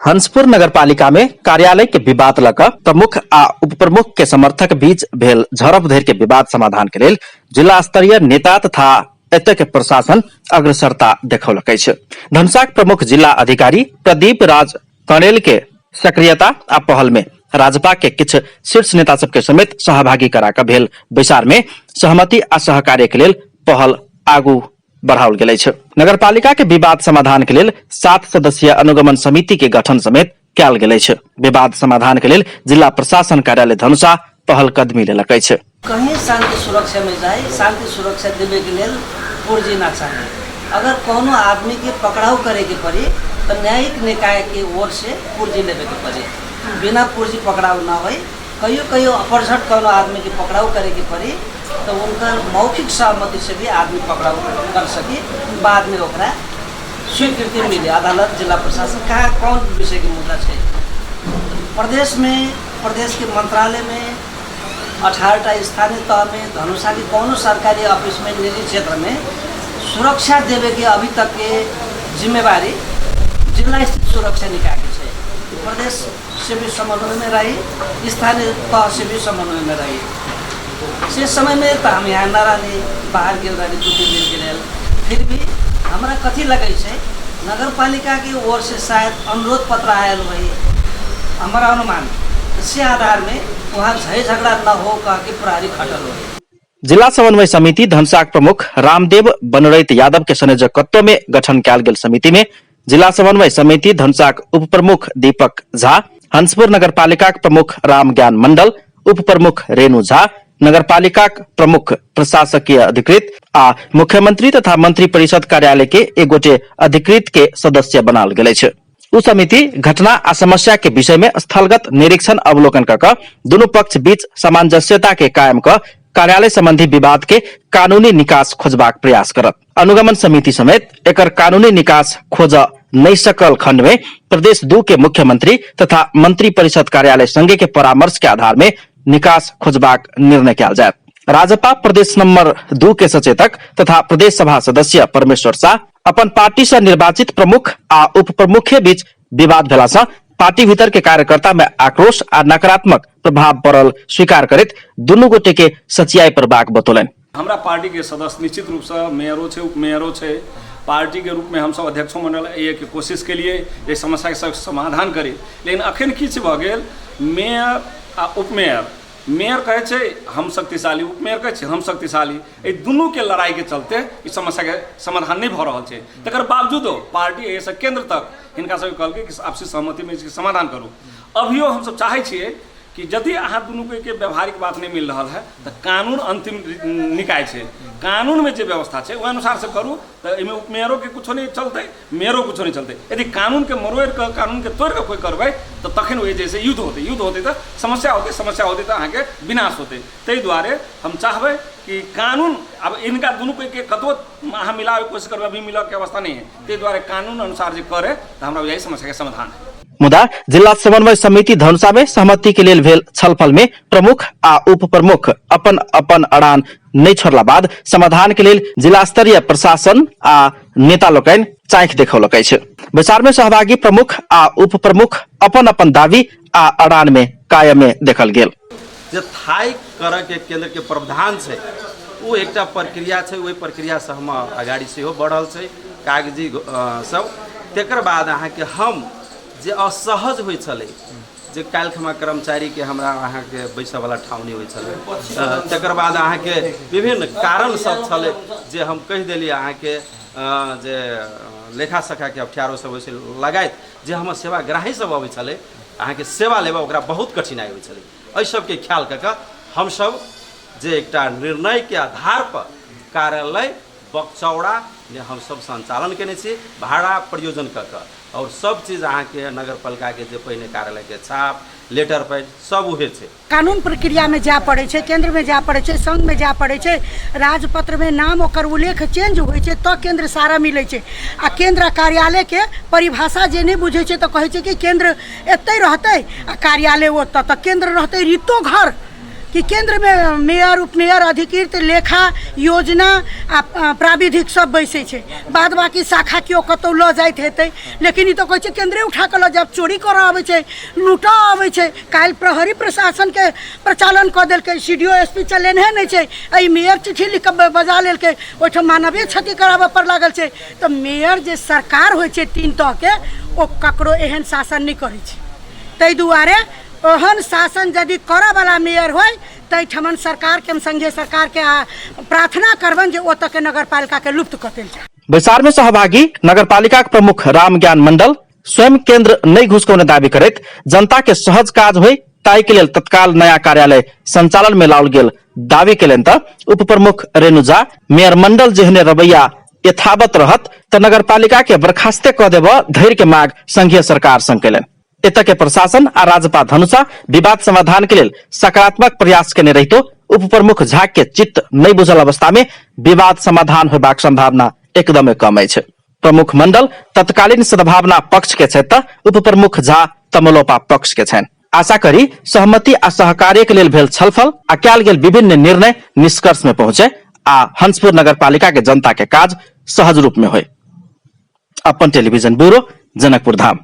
हंसपुर नगरपालिका में कार्यालय के विवाद लऽ कऽ प्रमुख आ उपप्रमुख के समर्थक बीच भेल झड़प धरि के विवाद समाधान के लेल जिला स्तरीय नेता तथा एतय के प्रशासन अग्रसरता देखौलक अछि। धनुषाक प्रमुख जिला अधिकारी प्रदीप राज कणेल के सक्रियता आ पहल में राजपा के किछु शीर्ष नेता सबके समेत सहभागी करा कऽ भेल बैसार में सहमति आ सहकार्य के लेल पहल आगू बढ़ाओल गेल अछि। नगरपालिका के विवाद समाधान के लेल 7 सदस्यीय अनुगमन समिति के गठन समेत कयल गेल अछि। विवाद समाधान के लेल जिला प्रशासन कार्यालय धनुषा पहल कदमी लेलक अछि। कहीं शांति सुरक्षा में जाए, शांति सुरक्षा देवे के लेल पुर्जी ना चाहिए। अगर कोनो आदमी के पकड़ाव करे के पड़ी तो न्यायिक निकाय के ओर से पुर्जी लेवे के पड़ी। बिना पुर्जी पकड़ाव ना होई। कहियो कहियो अपरझट कोनो आदमी के पकड़ाव करे के पड़ी तो उनकर मौखिक सहमति से भी आदमी पकड़ाव कर सकी, बाद में ओकरा स्वीकृति मिले। अदालत जिला प्रशासन कहाँ कौन विषय के मुद्दा है। प्रदेश में, प्रदेश के मंत्रालय में 18टा स्थानीय तह में, धनुषा के कोनो सरकारी ऑफिस में, निजी क्षेत्र में सुरक्षा देवे के अभी तक के जिम्मेवारी जिला स्थित सुरक्षा निकाय के है। प्रदेश से भी समन्वय में रही, स्थानीय तह से भी समन्वय में रही। से समय में तो हम यहाँ न रहनी, बाहर गेल रहनी 2-3 दिन के लेल। फिर भी हमरा कथी लगै छै, नगरपालिका के ओर से शायद अनुरोध पत्र आयल वही हमारा अनुमान, से आधार में वहाँ झै झगड़ा न हो कह के प्रहरी खटल हो। जिला समन्वय समिति धनुषाक प्रमुख रामदेव बनरैत यादव के संयोजकत्व में गठन कयल गेल समिति में जिला समन्वय समिति धनुषाक उप प्रमुख दीपक झा, हंसपुर नगरपालिकाक प्रमुख रामज्ञान मंडल, उप प्रमुख रेणु झा, नगरपालिकाक प्रमुख प्रशासकीय अधिकृत आ मुख्यमंत्री तथा मंत्री परिषद कार्यालय के एक गोटे अधिकृत के सदस्य बनाल गेल अछि। ओ समिति घटना आ समस्या के विषय में स्थलगत निरीक्षण अवलोकन क कऽ दुनू पक्ष बीच सामंजस्यता के कायम क कार्यालय संबंधी विवाद के कानूनी निकास खोजबाक प्रयास करत। अनुगमन समिति समेत एकर कानूनी निकास खोज नहि सकल खंड में प्रदेश 2 के मुख्यमंत्री तथा मंत्री परिषद कार्यालय संगे के परामर्श के आधार में निकास खोजबाक निर्णय कयल जायत। राजपा प्रदेश नंबर 2 के सचेतक तथा प्रदेश सभा सदस्य परमेश्वर शाह अपन पार्टी से निर्वाचित प्रमुख आ उप प्रमुख के बीच विवाद भेला से पार्टी भीतर के कार्यकर्ता में आक्रोश आ नकारात्मक प्रभाव पड़ल स्वीकार करैत दुनू गोटे के सचियाई पड़बाक बतौलनि। हमरा पार्टी के सदस्य निश्चित रूप से मेयरो छै, उप मेयरो छै। पार्टी के रूप में हमसब अध्यक्षो मंडल के कोशिश के लिए एहि समस्या के समाधान करी, लेकिन अखन किछु भऽ गेल। मेयर आ उपमेयर, मेयर कहै छै हम शक्तिशाली, उपमेयर कहै छै हम शक्तिशाली, एहि दुनूके लड़ाइके चलते ई समस्याके समाधान नहि भऽ रहल छै। तकर बावजूदो पार्टी एहिसँ केन्द्र तक हिनका सबके कहलकै कि आपसी सहमतिमे इसके समाधान करू। अभियो हमसब चाहै छियै कि यदि अहाँ दुनूके के व्यवहारिक बात नहि मिल रहल है तऽ कानून अन्तिम निकाय छै, कानूनमे जे व्यवस्था छै ओहि अनुसारसँ करू। तऽ एहिमे उपमेयरोके कुछो नहि चलतै, मेयरो कुछो नहि चलतै। यदि कानूनके मरोड़ि कऽ, कानूनके तोड़ि कऽ कोइ करबै तऽ तखन ओहि जे छै युद्ध होतै, युद्ध होतै तऽ समस्या होतै, समस्या होतै तऽ अहाँके विनाश होतै। ताहि दुआरे हम चाहबै कि कानून आब हिनका दुनू कोइके कतबो अहाँ मिलाबैके कोशिश करबै, अभी मिलऽके अवस्था नहि है। ताहि दुआरे कानून अनुसार जे करे तऽ हमरा बुझाइए समस्याके समाधान है। मुदा जिला समन्वय समिति धनुषा में सहमति के लेल भेल छलफल में प्रमुख आ उप प्रमुख अपन अपन अड़ान नहि छोड़ला बाद समाधान के लेल जिला स्तरीय प्रशासन आ नेता लोकनि चाँखि देखौलक अछि। बैसार में सहभागी प्रमुख आ उप प्रमुख अपन अपन दावी आ अड़ान में कायमे देखल गेल। जे थाइ करऽके केन्द्रके प्रावधान छै ओ एकटा प्रक्रिया छै, ओहि प्रक्रियासँ हम अगाडि सेहो बढ़ल छै कागजी सब। तकर बाद अहाँके हम जे असहज होइ छलै, जे काल्हिखमा कर्मचारीके हमरा अहाँके बैसऽवला ठाउँ नहि होइ छलै, तकर बाद अहाँके विभिन्न कारण सब छलै जे हम कहि देलियै अहाँके जे लेखा सखाके अप्ठ्यारो सब होइ छै लगायत जे हमर सेवाग्राही सब अबै छलै अहाँके सेवा लेबऽ ओकरा बहुत कठिनाइ होइ छलै। एहि सबके ख्याल कऽ कऽ हमसब जे एकटा निर्णयके आधारपर कार्यालय बकचौड़ामे हमसब सञ्चालन केने छी भाड़ा प्रयोजन कऽ कऽ, आओर सब चीज अहाँके नगरपालिकाके जे पहिने कार्यालयके छाप लेटर पैड सब उहे छै। कानून प्रक्रियामे जाय पड़ै छै, केन्द्रमे जाय पड़ै छै, संघमे जाय पड़ै छै, राजपत्रमे नाम ओकर उल्लेख चेंज होइ छै तऽ केन्द्र सारा मिलै छै। आ केन्द्र आ कार्यालयके परिभाषा जे नहि बुझै छै तऽ कहै छै कि केन्द्र एतहि रहतै आ कार्यालय ओतऽ, तऽ केन्द्र रहतै रीतो घर कि केन्द्रमे मेयर, उपमेयर, अधिकृत, लेखा, योजना आ प्राविधिक सब बैसै छै, बाद बाकी शाखा केओ कतहु लऽ जाइत हेतै। लेकिन ई तऽ कहै छै केन्द्रे उठा कऽ लऽ जायब। चोरी करऽ अबै छै, लूटऽ अबै छै। काल्हि प्रहरी प्रशासनके प्रचालन कऽ देलकै, C D O S P चलेनहे नहि छै। एहि मेयर चिट्ठी लिख कऽ बजा लेलकै, ओहिठाम मानवीय क्षति कराबऽ पर लागल छै। तऽ मेयर जे सरकार होइ छै तीन तहके, ओ ककरो एहन शासन नहि करै छै। ताहि दुआरे ओहन शासन यदि करऽवला मेयर होइ, ताहिठमन सरकारके, हम संघीय सरकारके प्रार्थना करबनि जे ओतऽके नगरपालिकाके लुप्त कऽ देल जाय। बैसार में सहभागी नगरपालिका के प्रमुख रामज्ञान मंडल स्वयं केंद्र नहि घुसकौने दावी करैत जनता के सहज काज होय ताहि के लेल तत्काल नया कार्यालय संचालन में लाओल गेल दावी केलनि। त उप प्रमुख रेणु झा मेयर मंडल जेहने रवैया यथावत रहत त नगरपालिका के बर्खास्ते क देबऽ धरि के माग संघीय सरकार संग केलनि। एतय के प्रशासन आ राजपा धनुषा विवाद समाधान के लेल सकारात्मक प्रयास केने रहितो उप प्रमुख झा के चित्त नहि बुझल अवस्था में विवाद समाधान होबाक संभावना एकदमे कम अछि। प्रमुख मंडल तत्कालीन सद्भावना पक्ष के छथि त उप प्रमुख झा तमलोपा पक्ष के छनि। आशा करी सहमति आ सहकार्य के लेल भेल छलफल आ कयल गेल विभिन्न निर्णय निष्कर्ष में पहुंचे आ हंसपुर नगरपालिका के जनता के काज सहज रूप में होय। अपन टेलीविजन ब्यूरो, जनकपुर धाम।